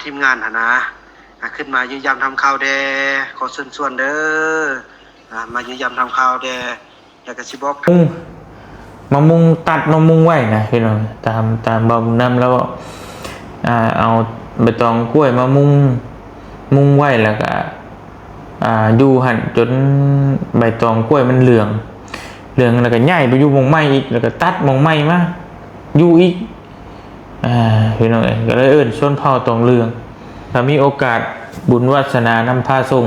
ທີມງານຫັ້ນນະ ອາ ຂຶ້ນມາຢ້ຽມຢາມຖາມຂ່າວແດ່ ຂໍເຊີນຊວນເດີ ອາ ມາຢ້ຽມຢາມຖາມຂ່າວແດ່ ແລ້ວກໍຊິບອກ ໝາກມຸງ ໝາກມຸງ ຕັດໝາກມຸງໄວ້ນະພີ່ນ້ອງ ຕາມ ຕາມບ່າວບຸນນຳລາວເວົ້າ ອາ ເອົາໃບຕອງກ້ວຍມາມຸງ ມຸງໄວ້ ແລ້ວກໍ ອາ ຢູ່ຫັ້ນຈົນໃບຕອງກ້ວຍມັນເຫຼືອງ ເຫຼືອງແລ້ວກໍຍ້າຍໄປຢູ່ໝ່ອງໃໝ່ອີກ ແລ້ວກໍຕັດໝ່ອງໃໝ່ມາຢູ່ອີກ ອາ ພີ່ນ້ອງເອີຍ ກໍເລີຍເອີ້ນຊົນເຜົ່າຕອງເຫຼືອງ. ຖ້າມີໂອກາດບຸນວາສະໜານຳພາສົ່ງ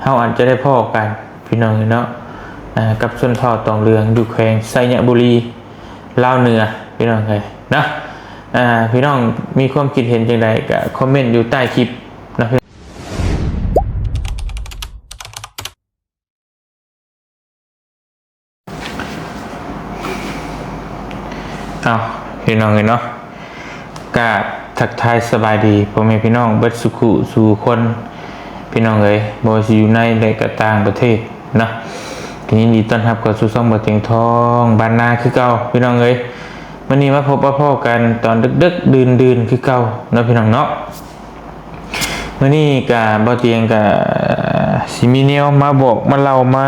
ເຮົາອາດຈະໄດ້ພໍ້ກັນພີ່ນ້ອງເອີຍເນາະ ອາ ກັບຊົນເຜົ່າຕອງເຫຼືອງຢູ່ແຂວງໄຊຍະບູລີ ລາວເໜືອ ພີ່ນ້ອງເອີຍເນາະ. ອາ ພີ່ນ້ອງມີຄວາມຄິດເຫັນຈັ່ງໃດກໍຄອມເມັນຢູ່ໃຕ້ຄລິບເນາະ. ເອົາ ພີ່ນ້ອງເອີຍເນາະ ກະທັກທາຍສະບາຍດີພໍ່ແມ່ພີ່ນ້ອງເບິດສູ່ຄູ່ສູ່ຄົນ ພີ່ນ້ອງເອີຍ ບໍ່ວ່າຊິຢູ່ໃນ ແລະ ກະຕ່າງປະເທດເນາະ ກະຍິນດີຕ້ອນຮັບເຂົ້າສູ່ຊ່ອງບ່າວຕຽງທອງບ້ານນາຄືເກົ່າ ພີ່ນ້ອງເອີຍ. ມື້ນີ້ມາພົບມາພໍ້ກັນຕອນດຶກໆ ດື່ນໆ ຄືເກົ່າເນາະ ພີ່ນ້ອງເນາະ. ມື້ນີ້ກະບ່າວຕຽງກະຊິມີແນວມາບອກມາເລົ່າມາ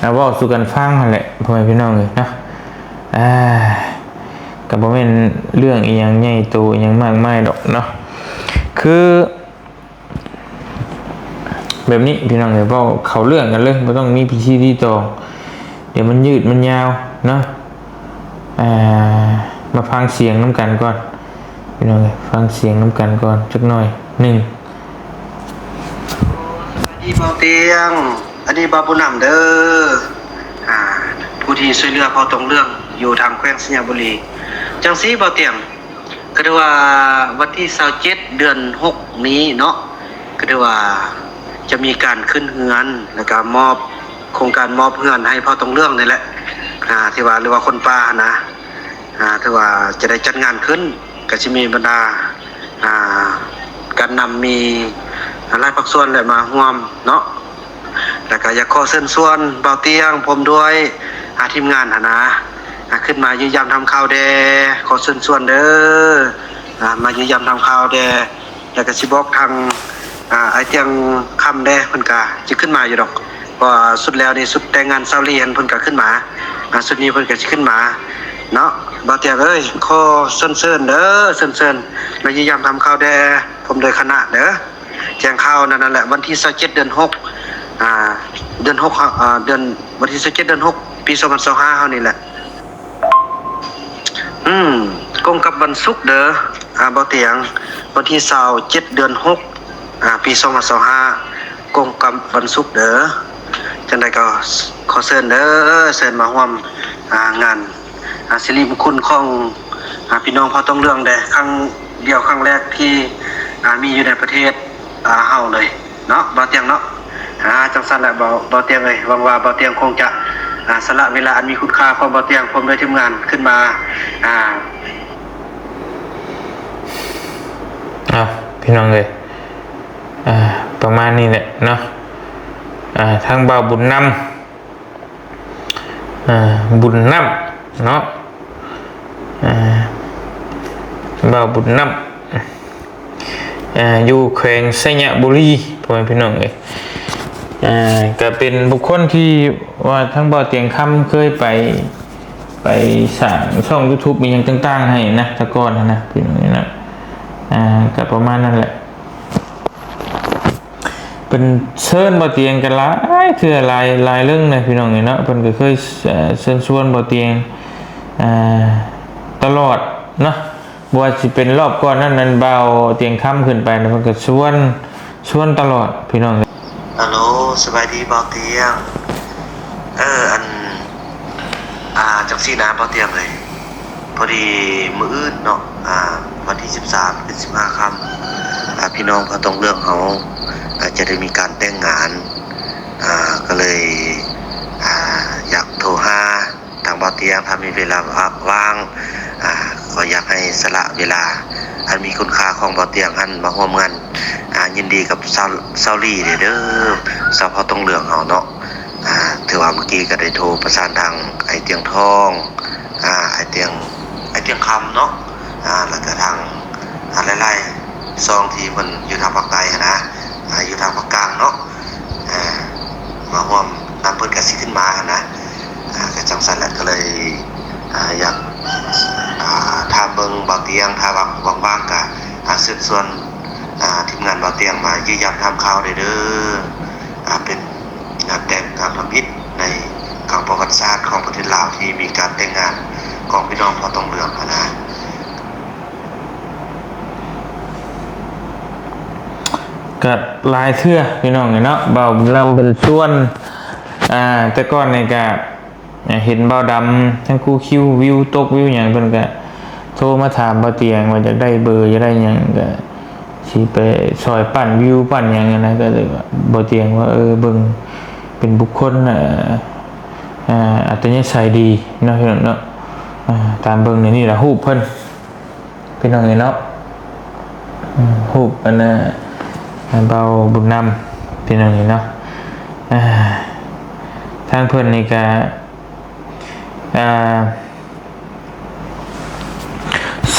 ອາ ເວົ້າສູ່ກັນຟັງຫັ້ນແຫຼະ ພໍ່ແມ່ພີ່ນ້ອງເອີຍເນາະ. ອາ ກະບໍ່ແມ່ນເລື່ອງອີ່ຫຍັງໃຫຍ່ໂຕອີ່ຫຍັງມາກມາຍດອກເນາະ ຄື ແບບນີ້ພີ່ນ້ອງເອີຍ ເວົ້າເຂົ້າເລື່ອງກັນເລີຍ ບໍ່ຕ້ອງມີພິທີລີ້ຕອງ ດຽວມັນຍືດມັນຍາວເນາະ. ອາ ມາຟັງສຽງນຳກັນກ່ອນ ພີ່ນ້ອງເອີຍ ຟັງສຽງນຳກັນກ່ອນຈັກໜ້ອຍໜຶ່ງ. ສະບາຍດີບ່າວຕຽງ ອັນນີ້ບ່າວບຸນນຳເດີ ອາ ຜູ້ທີ່ຊ່ວຍເຫຼືອເຜົ່າຕົງເຫຼືອງຢູ່ທາງແຂວງໄຊຍະບູລີ. ຈັ່ງຊີ້ບ່າວຕຽງ ກໍຖືວ່າວັນທີຊາວເຈັດ ເດືອນຫົກນີ້ເນາະ ກໍຖືວ່າຈະມີການຂຶ້ນເຮືອນ ແລ້ວກໍມອບ ໂຄງການມອບເຮືອນໃຫ້ເຜົ່າຕົງເຫຼືອງນີ້ແຫຼະ ອາ ທີ່ວ່າ ຫຼືວ່າຄົນປ່າຫັ້ນນະ ອາ ຖືວ່າຈະໄດ້ຈັດງານຂຶ້ນ ກໍຊິມີບັນດາ ອາ ການນຳ ມີຫຼາຍພາກສ່ວນແຫຼະມາຮ່ວມເນາະ. ແລ້ວກໍຢາກຂໍເຊີນຊວນບ່າວຕຽງພ້ອມດ້ວຍ ອາ ທີມງານຫັ້ນນະ ອາ ຂຶ້ນມາຢ້ຽມຢາມຖາມຂ່າວແດ່ ຂໍເຊີນຊວນເດີ ອາ ມາຢ້ຽມຢາມຖາມຂ່າວແດ່ ແລ້ວກໍຊິບອກທາງ ອາ ອ້າຍຕຽງຄຳແດ່ ເພິ່ນກໍຊິຂຶ້ນມາຢູ່ດອກ ເພາະວ່າຊຸດແລ້ວນີ້ ຊຸດແຕ່ງງານຊາວລີຫັ້ນ ເພິ່ນກໍຂຶ້ນມາ ອາ ຊຸດນີ້ເພິ່ນກໍຊິຂຶ້ນມາເນາະ. ບ່າວຕຽງເອີຍ ຂໍເຊີນເຊີນເດີ ເຊີນເຊີນມາຢ້ຽມຢາມຖາມຂ່າວແດ່ ພ້ອມດ້ວຍຄະນະເດີ. ແຈ້ງຂ່າວນັ້ນແຫຼະ ວັນທີຊາວເຈັດ ເດືອນຫົກ ອາ ເດືອນຫົກ ອາ ເດືອນ ວັນທີຊາວເຈັດ ເດືອນຫົກ ປີສອງພັນຊາວຫ້າ ເຮົານີ້ແຫຼະ. ອືມ ກົງກັບວັນສຸກເດີ ອາ ບ່າວຕຽງ ວັນທີຊາວເຈັດ ເດືອນຫົກ ອາ ປີສອງພັນຊາວຫ້າ ກົງກັບວັນສຸກເດີ. ຈັ່ງໃດກໍຂໍເຊີນເດີ ເຊີນມາຮ່ວມ ອາ ງານ ອາ ສິລິມຸງຄຸນຂອງ ອາ ພີ່ນ້ອງເຜົ່າຕົງເຫຼືອງແດ່ ຄັ້ງດຽວຄັ້ງແລກທີ່ ອາ ມີຢູ່ໃນປະເທດ ອາ ເຮົາເລີຍເນາະ ບ່າວຕຽງເນາະ. ອາ ຈັ່ງຊັ້ນແຫຼະ ບ່າວ ບ່າວຕຽງເອີຍ ຫວັງວ່າບ່າວຕຽງຄົງຈະ ອາ ສະຫຼະເວລາອັນມີຄຸນຄ່າຂອງບ່າວຕຽງ ພ້ອມດ້ວຍທີມງານຂຶ້ນມາ ອາ ເອົາ ພີ່ນ້ອງເອີຍ ອາ ປະມານນີ້ແຫຼະເນາະ. ອາ ທາງບ່າວບຸນນຳ ອາ ບຸນນຳເນາະ ອາ ບ່າວບຸນນຳ ອາ ຢູ່ແຂວງໄຊຍະບູລີ ພໍ່ແມ່ພີ່ນ້ອງເອີຍ. ອາ ກະເປັນບຸກຄົນທີ່ວ່າທາງບ່າວຕຽງຄຳເຄີຍໄປ ໄປສ້າງຊ່ອງຢູທູບອີ່ຫຍັງຕ່າງໆໃຫ້ນະ ແຕ່ກ່ອນຫັ້ນນະ ພີ່ນ້ອງເອີຍນະ. ອາ ກະປະມານນັ້ນແຫຼະ. ເພິ່ນເຊີນບ່າວຕຽງກັນຫຼາຍເທື່ອ ຫຼາຍ ຫຼາຍເລື່ອງນະ ພີ່ນ້ອງເອີຍເນາະ. ເພິ່ນກໍເຄີຍ ເອີ ເຊີນຊວນບ່າວຕຽງ ອາ ຕະຫຼອດເນາະ ບໍ່ວ່າຊິເປັນລອບກ່ອນນັ້ນ ອັນບ່າວຕຽງຄຳຂຶ້ນໄປນະ ເພິ່ນກໍຊວນ ຊວນຕະຫຼອດ ພີ່ນ້ອງເອີຍ. ຮັລໂຫຼ ສະບາຍດີບ່າວຕຽງ. ເອີ ອັນ ອ່າ ຈັ່ງຊີ້ນະ ບ່າວຕຽງເອີຍ ພໍດີມື້ອື່ນເນາະ ອ່າ ວັນທີສິບສາມ ເປັນສິບຫ້າຄ່ຳ ອ່າ ພີ່ນ້ອງເຜົ່າຕົງເຫຼືອງເຮົາ ອ່າ ຈະໄດ້ມີການແຕ່ງງານ ອ່າ ກໍເລີຍ ອ່າ ຢາກໂທຫາທາງບ່າວຕຽງ ຖ້າມີເວລາວ່າງ ອ່າ ກໍຢາກໃຫ້ສະຫຼະເວລາອັນມີຄຸນຄ່າຂອງບ່າວຕຽງຫັ້ນມາຮ່ວມງານ ອ່າ ຍິນດີກັບຊາວ ຊາວລີເດີ ຊາວເຜົ່າຕົງເຫຼືອງເຮົາເນາະ. ອ່າ ຖືວ່າເມື່ອກີ້ກໍໄດ້ໂທປະສານທາງອ້າຍຕຽງທອງ ອ່າ ອ້າຍຕຽງ ອ້າຍຕຽງຄຳເນາະ ອ່າ ແລ້ວກໍທາງ ຫຼາຍໆຊ່ອງທີ່ເພິ່ນຢູ່ທາງພາກໃຕ້ຫັ້ນນະ ອ່າ ຢູ່ທາງພາກກາງເນາະ ເອີ ມາຮ່ວມນຳເພິ່ນກະຊິຂຶ້ນມາຫັ້ນນະ ອ່າ ກະຈັ່ງຊັ້ນແຫຼະ ກະເລີຍ ອ່າ ຢາກ ອ່າ ຖາມເບິ່ງບ່າວຕຽງ ຖ້າວ່າວ່າງໆກະ ອ່າ ເຊີນຊວນ ອ່າ ທີມງານບ່າວຕຽງມາຢ້ຽມຢາມຖາມຂ່າວໄດ້ເດີ ອ່າ ເປັນ ງານແຕ່ງຄັ້ງທຳອິດໃນຄັ້ງປະຫວັດສາດຂອງປະເທດລາວ ທີ່ມີການແຕ່ງງານຂອງພີ່ນ້ອງເຜົ່າຕອງເຫຼືອງຫັ້ນນະ. ກະຫຼາຍເທື່ອພີ່ນ້ອງເອີຍເນາະ ບ່າວບຸນນຳເພິ່ນຊວນ ອ່າ ແຕ່ກ່ອນນີ້ກະເຫັນບ່າວດຳທັງຄູ່ຄິວ ວິວຕົກວິວຫຍັງ ເພິ່ນກະໂທມາຖາມບ່າວຕຽງວ່າຢາກໄດ້ເບີ ຢາກໄດ້ຫຍັງ ກະ ຊິໄປຊ່ອຍປັ້ນວິວປັ້ນຫຍັງຫັ້ນນະ ກໍເລີຍວ່າ ບ່າວຕຽງວ່າ ເອີ ເບິ່ງເປັນບຸກຄົນ ເອີ ເອີ ອັດຕະຍະໄສດີເນາະ ພີ່ນ້ອງເນາະ ເອີ ຕາມເບິ່ງໃນນີ້ລະ ຮູບເພິ່ນ ພີ່ນ້ອງເອີຍເນາະ ອືມ ຮູບອັນນ່າ ບ່າວບຸນນຳ ພີ່ນ້ອງເອີຍເນາະ ເອີ ທາງເພິ່ນນີ້ກະ ອ່າ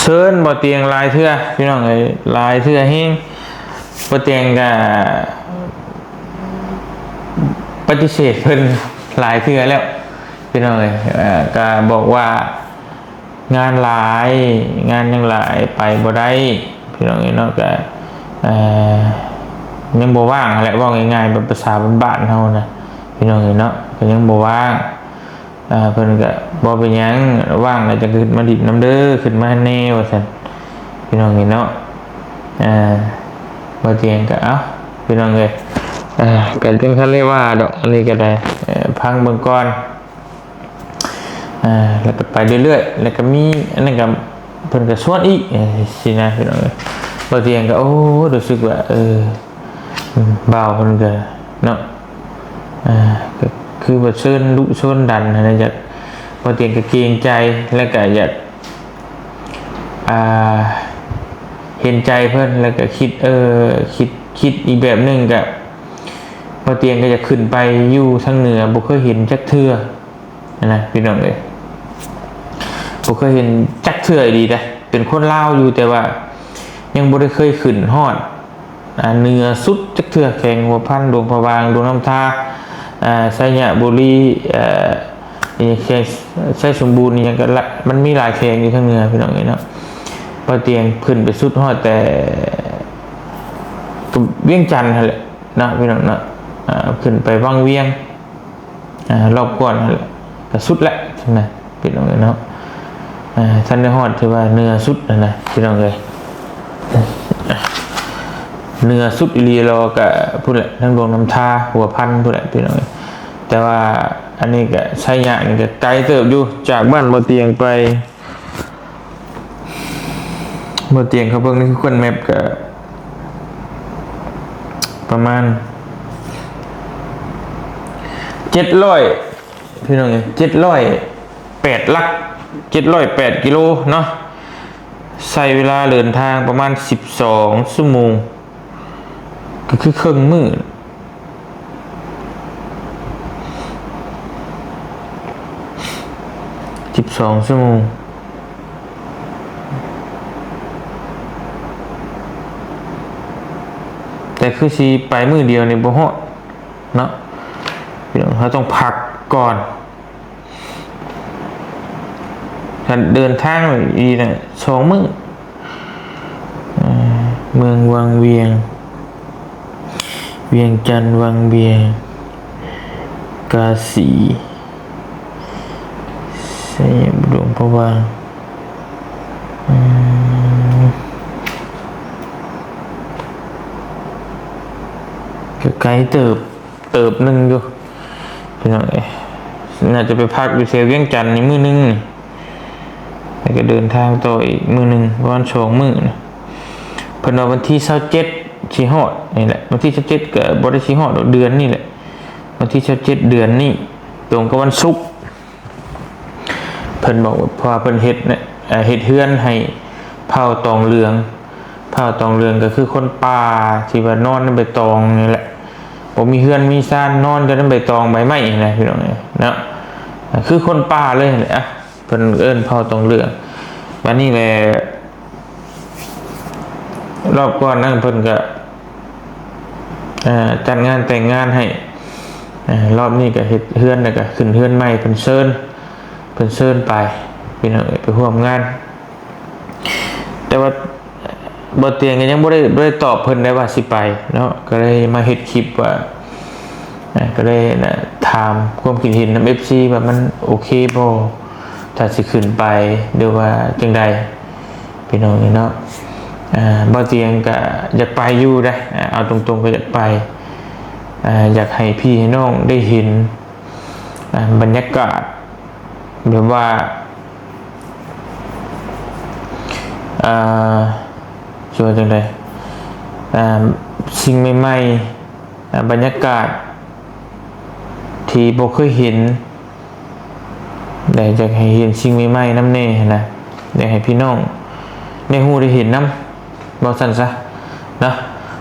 ເຊີນບ່າວຕຽງຫຼາຍເທື່ອພີ່ນ້ອງເອີຍ ຫຼາຍເທື່ອແຮງ ບ່າວຕຽງກະປະຕິເສດເພິ່ນຫຼາຍເທື່ອແລ້ວພີ່ນ້ອງເອີຍ ເອີ ກະບອກວ່າງານຫຼາຍ ງານຍັງຫຼາຍໄປບໍ່ໄດ້ພີ່ນ້ອງເອີຍເນາະ ກະ ເອີ ຍັງບໍ່ວ່າງຫັ້ນແຫຼະ ເວົ້າງ່າຍໆແບບພາສາບ້ານໆເຮົານະ ພີ່ນ້ອງເອີຍເນາະ ກະຍັງບໍ່ວ່າງ ອ່າ ເພິ່ນກະບໍ່ເປັນຫຍັງ ວ່າງແລ້ວຈັ່ງຂຶ້ນມາດິນນຳເດີ ຂຶ້ນມາແດ່ວ່າຊັ້ນ ພີ່ນ້ອງເອີຍເນາະ ອ່າ ບ່າວຕຽງກະ ເອົ້າ ພີ່ນ້ອງເອີຍ ອ່າ ກະຈັ່ງຊັ້ນເລີຍວ່າດອກ ອັນນີ້ກະໄດ້ ເອີ ຟັງເບິ່ງກ່ອນ ອ່າ ແລ້ວກະໄປເລື້ອຍໆ ແລ້ວກະມີອັນນັ້ນກະ ເພິ່ນກະຊວນອີກ ຈັ່ງຊີ້ນະ ພີ່ນ້ອງເອີຍ ບ່າວຕຽງກະ ໂອ້ ຮູ້ສຶກວ່າ ເອີ ບ່າວເພິ່ນກະເນາະ ອ່າ ກະຄືວ່າເຊີນດຸເຊີນດັນຫັ້ນນະ ຢາກ ບ່າວຕຽງກະເກງໃຈ ແລ້ວກະຢາກ ອ່າ ເຫັນໃຈເພິ່ນ ແລ້ວກະຄິດ ເອີ ຄິດ ຄິດອີກແບບໜຶ່ງກະ ບ່າວຕຽງກະຢາກຂຶ້ນໄປຢູ່ທາງເໜືອ ບໍ່ເຄີຍເຫັນຈັກເທື່ອຫັ້ນນະ ພີ່ນ້ອງເອີຍ ບໍ່ເຄີຍເຫັນຈັກເທື່ອອີ່ຫຼີເດ້ ເປັນຄົນລາວຢູ່ ແຕ່ວ່າຍັງບໍ່ໄດ້ເຄີຍຂຶ້ນຮອດ ອ່າ ເໜືອສຸດຈັກເທື່ອ ແຂວງຫົວພັນ ຫຼວງພະບາງ ຫຼວງນ້ຳທາ ອ່າ ໄຊຍະບູລີ ອ່າ ແຂວງໄຊສົມບູນ ອີ່ຫຍັງກະລະ ມັນມີຫຼາຍແຂວງຢູ່ທາງເໜືອ ພີ່ນ້ອງເອີຍເນາະ ບ່າວຕຽງຂຶ້ນໄປສຸດຮອດແຕ່ ກະວຽງຈັນຫັ້ນແຫຼະເນາະ ພີ່ນ້ອງເນາະ ອ່າ ຂຶ້ນໄປວັງວຽງ ອ່າ ລອບກວນຫັ້ນແຫຼະ ກະສຸດແລ້ວນະ ພີ່ນ້ອງເອີຍເນາະ ອ່າ ທັນໄດ້ຮອດ ຖືວ່າເໜືອສຸດຫັ້ນນະ ພີ່ນ້ອງເອີຍ ເໜືອສຸດອີ່ຫຼີລະ ກະພຸ້ນແຫຼະ ທາງຫຼວງນ້ຳທາ ຫົວພັນພຸ້ນແຫຼະ ພີ່ນ້ອງເອີຍ ແຕ່ວ່າອັນນີ້ກະໄຊຍະນີ້ກະໄກເຕີບຢູ່ ຈາກບ້ານບ່າວຕຽງໄປ ບ່າວຕຽງເຂົາເບິ່ງໃນ Google Map ກະປະມານເຈັດຮ້ອຍ ພີ່ນ້ອງເອີຍ ເຈັດຮ້ອຍແປດຫຼັກ ເຈັດຮ້ອຍແປດກິໂລເນາະ ໃຊ້ເວລາເດີນທາງປະມານສິບສອງຊົ່ວໂມງ ກະຄືເຄິ່ງມື້ ສິບສອງຊົ່ວໂມງ ແຕ່ຄືຊິໄປມື້ດຽວນີ້ບໍ່ຮອດເນາະ ພີ່ນ້ອງ ເຮົາຕ້ອງພັກກ່ອນ ຄັນເດີນທາງອີກນະ ສອງມື້ ເອີ ເມືອງວັງວຽງ ວຽງຈັນ ວັງວຽງ ກາສີ ໄຊຍະບູລີ ຫຼວງພະບາງ ອືມ ກະໄກເຕີບ ເຕີບໜຶ່ງຢູ່ ພີ່ນ້ອງເອີຍ ໜ້າຈະໄປພັກຢູ່ແຖວວຽງຈັນນີ້ມື້ໜຶ່ງນີ້ ແລ້ວກະເດີນທາງຕໍ່ອີກມື້ໜຶ່ງ ປະມານສອງມື້ນີ້ ເພິ່ນວ່າວັນທີຊາວເຈັດຊິຮອດນີ້ແຫຼະ ວັນທີຊາວເຈັດກະບໍ່ໄດ້ຊິຮອດດອກ ເດືອນນີ້ແຫຼະ ວັນທີຊາວເຈັດເດືອນນີ້ ຕົງກັບວັນສຸກ ເພິ່ນບອກວ່າ ເພາະວ່າເພິ່ນເຮັດ ເຮັດເຮືອນໃຫ້ເຜົ່າຕອງເຫຼືອງ ເຜົ່າຕອງເຫຼືອງກະຄືຄົນປ່າທີ່ວ່ານອນນຳໃບຕອງນີ້ແຫຼະ ບໍ່ມີເຮືອນມີຊານ ນອນແຕ່ນຳໃບຕອງໃບໄມ້ຫັ້ນນະ ພີ່ນ້ອງເອີຍເນາະ ຄືຄົນປ່າເລີຍຫັ້ນແຫຼະ ເພິ່ນເອີ້ນເຜົ່າຕອງເຫຼືອງ ບາດນີ້ແຫຼະ ລອບກ່ອນນັ້ນເພິ່ນກໍ ເອີ ຈັດງານແຕ່ງງານໃຫ້ ເອີ ລອບນີ້ກໍເຮັດເຮືອນ ແລ້ວກໍຂຶ້ນເຮືອນໃໝ່ ເພິ່ນເຊີນ ເພິ່ນເຊີນໄປ ພີ່ນ້ອງເອີຍ ໄປຮ່ວມງານ. ແຕ່ວ່າ ບໍ່ຕຽງກໍຍັງບໍ່ໄດ້ ບໍ່ໄດ້ຕອບເພິ່ນໄດ້ວ່າຊິໄປເນາະ ກໍເລີຍມາເຮັດຄລິບວ່າ ເອີ ກໍເລີຍ ນະ ຖາມຄວາມຄິດເຫັນນຳເອັຟຊີວ່າມັນໂອເຄບໍ່ ຖ້າຊິຂຶ້ນໄປ ຫຼືວ່າຈັ່ງໃດ ພີ່ນ້ອງເອີຍເນາະ. ເອີ ບໍ່ຕຽງກໍຢາກໄປຢູ່ເດ້ ເອົາຕົງໆ ກໍຢາກໄປ ເອີ ຢາກໃຫ້ພີ່ໃຫ້ນ້ອງໄດ້ເຫັນ ເອີ ບັນຍາກາດ ແບບວ່າ ເອີ ຊິວ່າຈັ່ງໃດ ເອີ ສິ່ງໃໝ່ໆ ເອີ ບັນຍາກາດທີ່ບໍ່ເຄີຍເຫັນ ແລະ ຢາກໃຫ້ເຫັນສິ່ງໃໝ່ໆນຳແດ່ຫັ້ນນະ ຢາກໃຫ້ພີ່ນ້ອງໄດ້ຮູ້ໄດ້ເຫັນນຳ ເວົ້າຊັ້ນຊະເນາະ.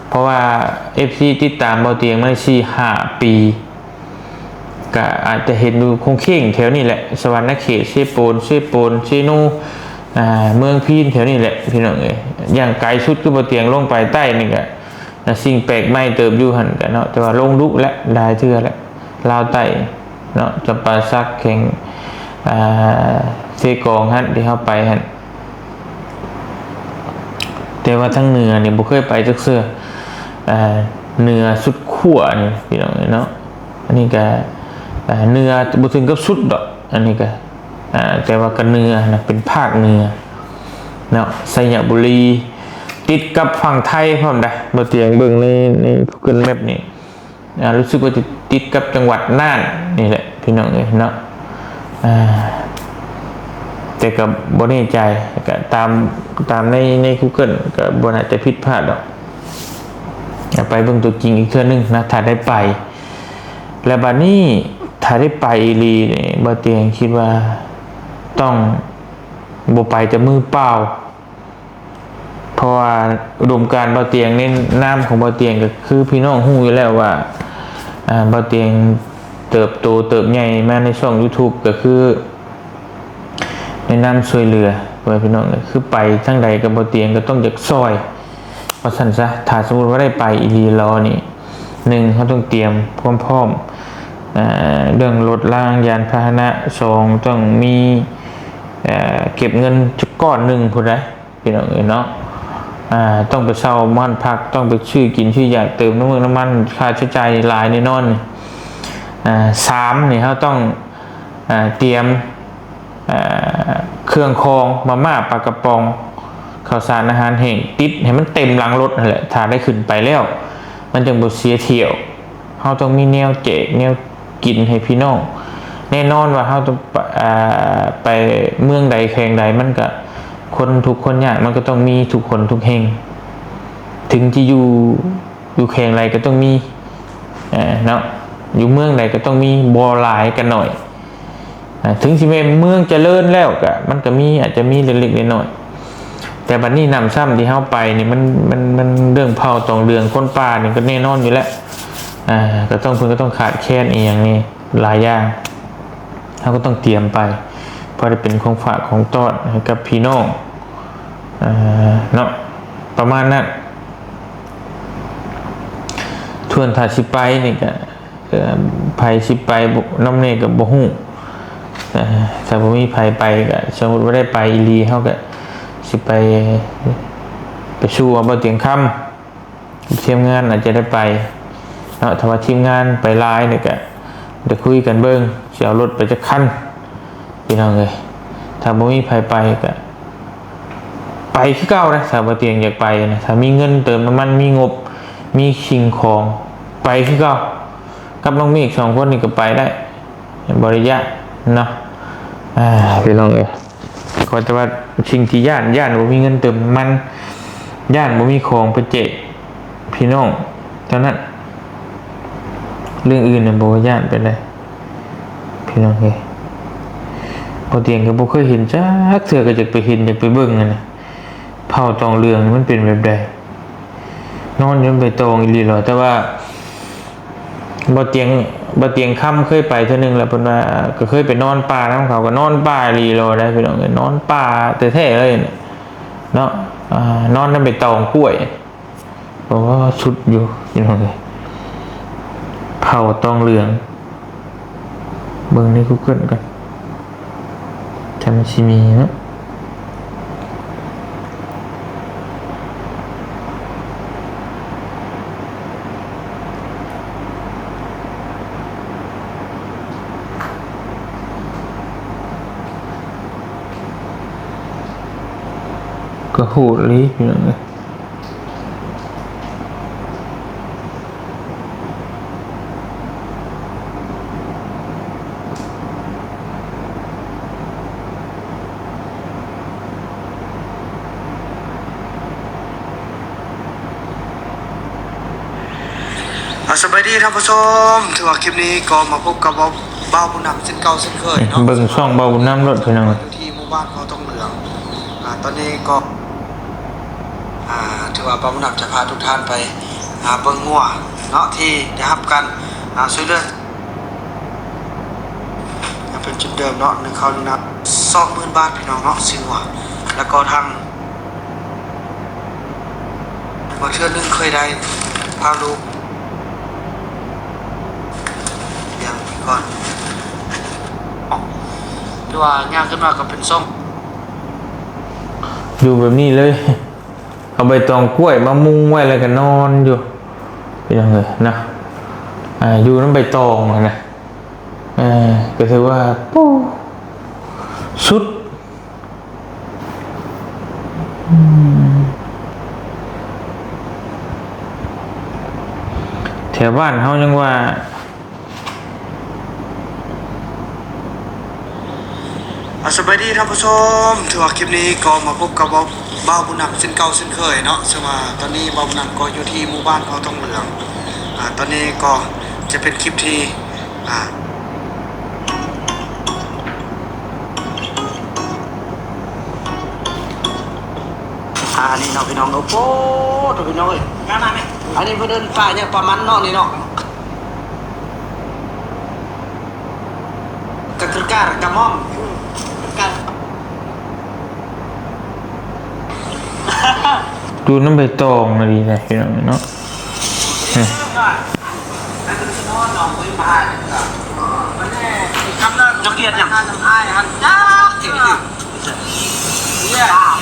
ເພາະວ່າເອັຟຊີຕິດຕາມບໍ່ຕຽງມາສີ່ຫ້າປີ ກະອາດຈະເຫັນຢູ່ຂົງເຂງແຖວນີ້ແຫຼະ ສະຫວັນນະເຂດ ເຊໂປນ ເຊໂປນ ເຊໂນ ອ່າ ເມືອງພີນແຖວນີ້ແຫຼະ ພີ່ນ້ອງເອີຍ. ຢ່າງໄກສຸດຄືບໍ່ຕຽງລົງໄປໃຕ້ນີ້ກະ ສິ່ງແປກໃໝ່ເຕີບຢູ່ຫັ້ນກະເນາະ ແຕ່ວ່າລົງດຸແຫຼະ ຫຼາຍເທື່ອແຫຼະ ລາວໃຕ້ເນາະ ຈຳປາສັກ ແຂວງ ອ່າ ເຊກອງຫັ້ນ ທີ່ເຮົາໄປຫັ້ນ. ແຕ່ວ່າທາງເໜືອນີ້ບໍ່ເຄີຍໄປຈັກເທື່ອ ເໜືອສຸດຂົ້ວນີ້ ພີ່ນ້ອງເອີຍເນາະ. ອັນນີ້ກະ ເໜືອບໍ່ເຖິງກັບສຸດດອກ ອັນນີ້ກະ ແຕ່ວ່າກະເໜືອນະ ເປັນພາກເໜືອເນາະ ໄຊຍະບູລີ ຕິດກັບຝັ່ງໄທພ້ອມໃດ໋. ບໍ່ຕຽງເບິ່ງໃນ ໃນ Google Map ນີ້ ອ່າ ຮູ້ສຶກວ່າຈະຕິດກັບຈັງຫວັດນ່ານນີ້ແຫຼະ ພີ່ນ້ອງເອີຍເນາະ. ອ່າ ແຕ່ກໍບໍ່ແນ່ໃຈ ກໍຕາມ ຕາມໃນ ໃນ Google ກໍບໍ່ໜ້າຈະຜິດພາດດອກ. ໄປເບິ່ງຕົວຈິງອີກເທື່ອໜຶ່ງນະ ຖ້າໄດ້ໄປ. ແລ້ວບັດນີ້ ຖ້າໄດ້ໄປອີ່ຫຼີນີ້ ບໍ່ຕຽງຄິດວ່າຕ້ອງບໍ່ໄປແຕ່ມືເປົ່າ. ເພາະວ່າອຸດົມການບໍ່ຕຽງໃນນາມຂອງບໍ່ຕຽງ ກໍຄືພີ່ນ້ອງຮູ້ຢູ່ແລ້ວວ່າ ອ່າ ບໍ່ຕຽງເຕີບໂຕເຕີບໃຫຍ່ມາໃນຊ່ອງ YouTube ກໍຄືໃນນາມຊ່ວຍເຫຼືອ ພໍ່ແມ່ພີ່ນ້ອງ ກໍຄືໄປທາງໃດກັບບໍ່ຕຽງກໍຕ້ອງຢາກຊ່ອຍ ວ່າຊັ້ນຊະ. ຖ້າສົມມຸດວ່າໄດ້ໄປອີ່ຫຼີຫຼໍນີ້ ໜຶ່ງ ເຮົາຕ້ອງຕຽມຄວາມພ້ອມ ເອີ ເລື່ອງລົດລາງຍານພາຫະນະ, ສອງ ຕ້ອງມີ ເອີ ເກັບເງິນຈັກກ້ອນໜຶ່ງພຸ້ນໃດ໋ ພີ່ນ້ອງເອີຍເນາະ. ອ່າ ຕ້ອງໄປເຊົ່າບ້ານພັກ, ຕ້ອງໄປຊື້ກິນຊື້ຢາກ, ເຕີມນ້ຳມັນ, ນ້ຳມັນ, ຄ່າໃຊ້ຈ່າຍຫຼາຍແນ່ນອນ. ອ່າ ສາມ ນີ້ ເຮົາຕ້ອງ ອ່າ ຕຽມ ເອີ ເຄື່ອງຂອງ ມາມ່າ, ປາກະປ໋ອງ, ເຂົ້າສານ, ອາຫານແຫ້ງ ຕິດໃຫ້ມັນເຕັມຫຼັງລົດຫັ້ນແຫຼະ. ຖ້າໄດ້ຂຶ້ນໄປແລ້ວ ມັນຈັ່ງບໍ່ເສຍຖ້ຽວ. ເຮົາຕ້ອງມີແນວແຈກແນວກິນໃຫ້ພີ່ນ້ອງ. ແນ່ນອນວ່າເຮົາຕ້ອງ ອ່າ ໄປເມືອງໃດແຂວງໃດ ມັນກະຄົນທຸກຄົນຍາກ ມັນກໍຕ້ອງມີທຸກຄົນທຸກແຫ່ງ. ເຖິງຈະຢູ່ ຢູ່ແຂວງໃດກໍຕ້ອງມີ ເອີ ເນາະ, ຢູ່ເມືອງໃດກໍຕ້ອງມີ ບໍ່ຫຼາຍກໍໜ້ອຍ. ເຖິງຊິແມ່ນເມືອງຈະເລີນແລ້ວກະ ມັນກະມີ ອາດຈະມີເລັກໆນ້ອຍໆ. ແຕ່ບັດນີ້ນ້ຳຊ້ຳທີ່ເຮົາໄປນີ້ ມັນ ມັນ ມັນເລື່ອງເຜົ່າຕອງເດືອງ ຄົນປ່ານີ້ກໍແນ່ນອນຢູ່ແລ້ວ. ອ່າ ກໍຕ້ອງ ເພິ່ນກໍຕ້ອງຂາດແຄນອີ່ຫຍັງນີ້ຫຼາຍຢ່າງ ເຮົາກໍຕ້ອງຕຽມໄປ ພໍໄດ້ເປັນຂອງຝາກຂອງຕ້ອນໃຫ້ກັບພີ່ນ້ອງ ເອີ ເນາະ ປະມານນັ້ນ. ສ່ວນຖ້າຊິໄປນີ້ກະ ເອີ ໃຜຊິໄປນຳແດ່ກໍບໍ່ຮູ້. ເອີ ຖ້າບໍ່ມີໃຜໄປກໍ ສົມມຸດວ່າໄດ້ໄປອີ່ຫຼີ ເຮົາກໍຊິໄປ ໄປສູ່ເອົາບໍ່ຕຽງຄຳ ທີມງານອາດຈະໄດ້ໄປເນາະ. ຖ້າວ່າທີມງານໄປຫຼາຍນີ້ກໍ ດຽວຄຸຍກັນເບິ່ງ ຊິເອົາລົດໄປຈັກຄັນ ພີ່ນ້ອງເອີຍ. ຖ້າບໍ່ມີໃຜໄປກໍໄປຄືເກົ່ານະ ຖ້າບໍ່ຕຽງຢາກໄປນະ. ຖ້າມີເງິນເຕີມນ້ຳມັນ ມີງົບ ມີສິ່ງຂອງ ໄປຄືເກົ່າ. ກັບນ້ອງເມກສອງຄົນນີ້ກໍໄປໄດ້ ບໍ່ໄດ້ຢ້ານເນາະ. ອ່າ ພີ່ນ້ອງເອີຍ ຂໍແຕ່ວ່າສິ່ງທີ່ຢ້ານ ຢ້ານບໍ່ມີເງິນເຕີມນ້ຳມັນ ຢ້ານບໍ່ມີຂອງໄປແຈກພີ່ນ້ອງເທົ່ານັ້ນ. ເລື່ອງອື່ນນະບໍ່ຢ້ານປານໃດ ພີ່ນ້ອງເອີຍ. ບໍ່ຕຽງກໍບໍ່ເຄີຍເຫັນຈັກເທື່ອ ກໍຢາກໄປເຫັນ ຢາກໄປເບິ່ງຫັ້ນນະ ເຜົ່າຕອງເຫຼືອງມັນເປັນແບບໃດ. ນອນຢູ່ໃບຕອງອີ່ຫຼີຫຼໍ ແຕ່ວ່າບໍ່ຕຽງ ບໍ່ຕຽງຄຳເຄີຍໄປເທື່ອໜຶ່ງແລ້ວ ເພິ່ນວ່າກໍເຄີຍໄປນອນປ່ານຳເຂົາ ກໍນອນປ່າອີ່ຫຼີຫຼໍໄດ໋ ພີ່ນ້ອງເອີຍ. ນອນປ່າແທ້ໆເລີຍ ນ ເນາະ ອ່າ ນອນນຳໃບຕອງກ້ວຍ. ໂອ້ ສຸດຢູ່ພີ່ນ້ອງເອີຍ ເຜົ່າຕອງເຫຼືອງ. ເບິ່ງໃນ Google ກ່ອນ ຖ້າມັນຊິມີເນາະ. ກະໂຫດອີ່ຫຼີພີ່ນ້ອງເອີຍ. ອ່າ ສະບາຍດີທ່ານຜູ້ຊົມ ຖືວ່າຄລິບນີ້ກໍມາພົບກັບເບົາ ເບົາບຸນນຳເຊັ່ນເກົ່າເຊັ່ນເຄີຍເນາະ. ເບິ່ງຊ່ອງເບົາບຸນນຳໂລດພີ່ນ້ອງ ຢູ່ທີ່ໝູ່ບ້ານເຜົ່າຕອງເຫຼືອງ. ອ່າ ຕອນນີ້ກໍ ອ່າ ຖືວ່າເບົາບຸນນຳຈະພາທຸກທ່ານໄປ ອ່າ ເບິ່ງງົວເນາະ ທີ່ໄດ້ຮັບການ ອ່າ ຊ່ວຍເຫຼືອ ຍັງເປັນຈຸດເດີມເນາະ ໜຶ່ງເຂົ້າໜຶ່ງນ້ຳ ສອງໝື່ນບາດພີ່ນ້ອງເນາະ ຊື້ງົວ. ແລ້ວກໍທາງ ວ່າເທື່ອໜຶ່ງເຄີຍໄດ້ພາລູກລ້ຽງໄປກ່ອນ ຫຼືວ່າຍ່າງຂຶ້ນມາກໍເປັນຊ່ອງ ຢູ່ແບບນີ້ເລີຍ. ເອົາໃບຕອງກ້ວຍມາມຸງໄວ້ ແລ້ວກໍນອນຢູ່ ພີ່ນ້ອງເອີຍນະ. ອ່າ ຢູ່ນຳໃບຕອງຫັ້ນນະ. ເອີ ກໍຖືວ່າ ໂອ້ ສຸດ. ອືມ ແຖວບ້ານເຮົາຍັງວ່າ ອ່າ ສະບາຍດີທ່ານຜູ້ຊົມ ຖືວ່າຄລິບນີ້ກໍມາພົບກັບເບົາ ເບົາບຸນນຳເຊັ່ນເກົ່າເຊັ່ນເຄີຍເນາະ. ເຊິ່ງວ່າຕອນນີ້ເບົາບຸນນຳກໍຢູ່ທີ່ໝູ່ບ້ານເຜົ່າຕອງເຫຼືອງ. ອ່າ ຕອນນີ້ກໍຈະເປັນຄລິບທີ່ ອ່າ ອ່າ ນີ້ເນາະພີ່ນ້ອງ ໂອ້ໂຫ ໂທ້ພີ່ນ້ອງເອີຍ ອັນນີ້ເພິ່ນເອີ້ນປາຫຍັງ ປາມັນເນາະ ນີ້ເນາະ. ກະຄືການກະໝອງ ຢູ່ນຳໃບຕອງນະດີນະ ພີ່ນ້ອງເນາະ. ເຈົ້າກຽດຫຍັງ?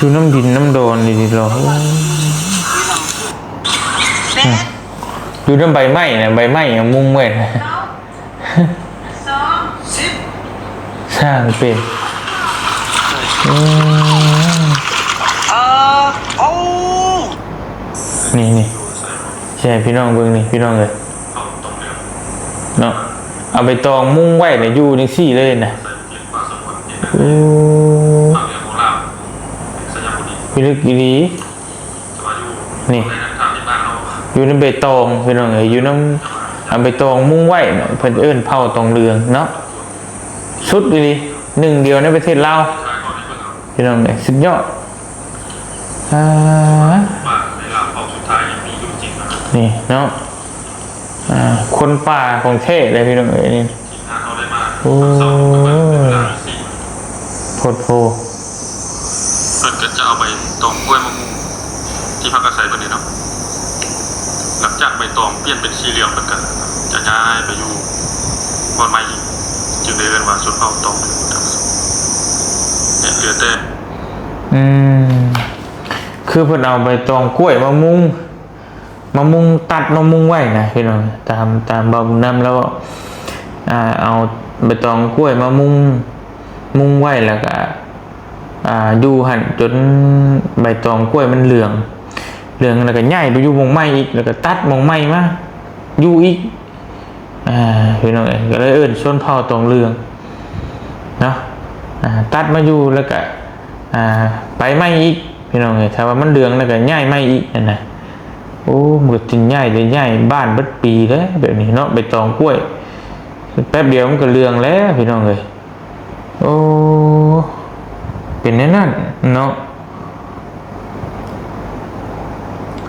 ຢູ່ນຳດິນນຳດອນນີ້ຕິລະ. ຢູ່ນຳໃບໄມ້ນະ ໃບໄມ້ມຸງໄວ້ນະ. ຊ່າງເປັນ ອືມ ເອີ ໂອ້ ນີ້ໆ ຊິໃຫ້ພີ່ນ້ອງເບິ່ງນີ້ ພີ່ນ້ອງເອີຍ ເນາະ. ເອົາໃບຕອງມຸງໄວ້ແລ້ວຢູ່ຈັ່ງຊີ້ເລີຍນະ. ໂອ້ ພິລຶກອີ່ຫຼີ. ນີ້ ຢູ່ໃນໃບຕອງ ພີ່ນ້ອງເອີຍ ຢູ່ນຳ ອ່າ ໃບຕອງມຸງໄວ້ນະ ເພິ່ນເອີ້ນເຜົ່າຕອງເຫຼືອງເນາະ. ສຸດອີ່ຫຼີ ໜຶ່ງດຽວໃນປະເທດລາວ ພີ່ນ້ອງເອີຍ ສຸດຍອດ. ອ່າ ນີ້ເນາະ ອ່າ ຄົນປ່າຂອງແທ້ເລີຍ ພີ່ນ້ອງເອີຍ ນີ້. ໂອ້ ໂພດໂພ. ເພິ່ນກໍຈະເອົາໃບຕອງກ້ວຍມາມຸງທີ່ພັກອາໄສເພິ່ນນີ້ເນາະ. ຫຼັງຈາກໃບຕອງປ່ຽນເປັນສີເຫຼືອງ ເພິ່ນກໍຈະຍ້າຍໄປຢູ່ບ່ອນໃໝ່ອີກ ຈຶ່ງໄດ້ເອີ້ນວ່າຊົນເຜົ່າຕອງເຫຼືອງ. ເຫຼືອແຕ່ ອືມ ຄືເພິ່ນເອົາໃບຕອງກ້ວຍມາມຸງ ມາມຸງ ຕັດມາມຸງໄວ້ນະ ພີ່ນ້ອງ. ຕາມ ຕາມເບົາບຸນນຳລາວ ອ່າ ເອົາໃບຕອງກ້ວຍມາມຸງ ມຸງໄວ້ ແລ້ວກະ ອ່າ ຢູ່ຫັ້ນຈົນໃບຕອງກ້ວຍມັນເຫຼືອງ ເຫຼືອງແລ້ວກະຍ້າຍໄປຢູ່ໝ່ອງໃໝ່ອີກ ແລ້ວກະຕັດໝ່ອງໃໝ່ມາຢູ່ອີກ. ອ່າ ພີ່ນ້ອງເອີຍ ກໍເລີຍເອີ້ນຊົນເຜົ່າຕອງເຫຼືອງເນາະ. ອ່າ ຕັດມາຢູ່ແລ້ວກະ ອ່າ ໄປໃໝ່ອີກ ພີ່ນ້ອງເອີຍ. ຖ້າວ່າມັນເຫຼືອງແລ້ວກໍຍ້າຍໃໝ່ອີກຫັ້ນນະ. ໂອ້ ມັນກໍຈຶ່ງຍ້າຍໄດ້ ຍ້າຍບ້ານເບິດປີແລ້ວແບບນີ້ເນາະ ໃບຕອງກ້ວຍ ແປັບດຽວມັນກໍເຫຼືອງແລ້ວ ພີ່ນ້ອງເອີຍ. ໂອ້ ເປັນແນວນັ້ນເນາະ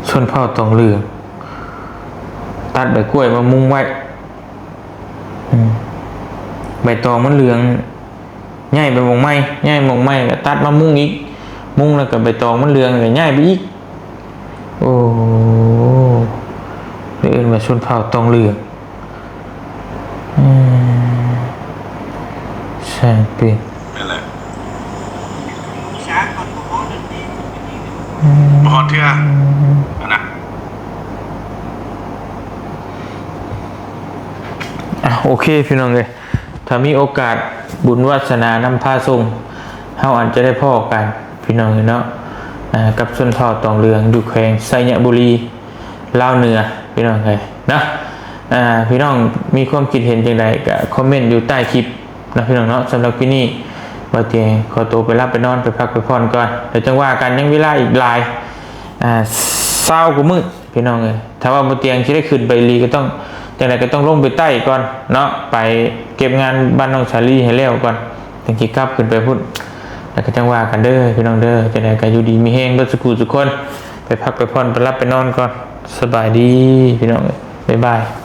ຊົນເຜົ່າຕອງເຫຼືອງ. ຕັດໃບກ້ວຍມາມຸງໄວ້ ອືມ ໃບຕອງມັນເຫຼືອງ ຍ້າຍໄປໝ່ອງໃໝ່ ຍ້າຍໝ່ອງໃໝ່ກໍຕັດມາມຸງອີກ. ມຸງແລ້ວກໍໃບຕອງມັນເຫຼືອງ ກໍຍ້າຍໄປອີກ. ໂອ້ ເອີ້ນວ່າຊົນເຜົ່າຕອງເຫຼືອງ. ອືມ ຊ່າງເປັນ ນັ້ນແຫຼະ ບໍ່ຮອດເທື່ອຫັ້ນນະ. ອ່ະ ໂອເຄ ພີ່ນ້ອງເອີຍ, ຖ້າມີໂອກາດບຸນວາສະໜານຳພາສົ່ງ ເຮົາອາດຈະໄດ້ພໍ້ກັນ ພີ່ນ້ອງເອີຍເນາະ, ກັບຊົນເຜົ່າຕອງເຫຼືອງ ຢູ່ແຂວງໄຊຍະບູລີ ລາວເໜືອ ພີ່ນ້ອງເອີຍເນາະ. ອ່າ ພີ່ນ້ອງມີຄວາມຄິດເຫັນຈັ່ງໃດກໍຄອມເມັນຢູ່ໃຕ້ຄລິບເນາະ ພີ່ນ້ອງເນາະ. ສຳລັບມື້ນີ້ ບ່າວຕຽງຂໍໂຕໄປຫຼັບໄປນອນ ໄປພັກໄປຜ່ອນກ່ອນ, ດຽວຈັ່ງວ່າກັນ, ຍັງເວລາອີກຫຼາຍ ອ່າ ຊາວກວ່າມື້ ພີ່ນ້ອງເອີຍ. ຖ້າວ່າບ່າວຕຽງຊິໄດ້ຂຶ້ນໄປອີ່ຫຼີ ກໍຕ້ອງ ຈັ່ງໃດກໍຕ້ອງລົງໄປໃຕ້ກ່ອນເນາະ, ໄປເກັບງານບ້ານນ້ອງສາລີໃຫ້ແລ້ວກ່ອນ ຈັ່ງຊິກັບຂຶ້ນໄປພຸ້ນ, ແລ້ວກໍຈັ່ງວ່າກັນເດີ ພີ່ນ້ອງເດີ. ຈັ່ງໃດກໍຢູ່ດີມີແຮງເບິດສູ່ຜູ້ສູ່ຄົນ, ໄປພັກໄປຜ່ອນ ໄປຫຼັບໄປນອນກ່ອນ. ສະບາຍດີ ພີ່ນ້ອງເອີຍ, ບາຍບາຍ.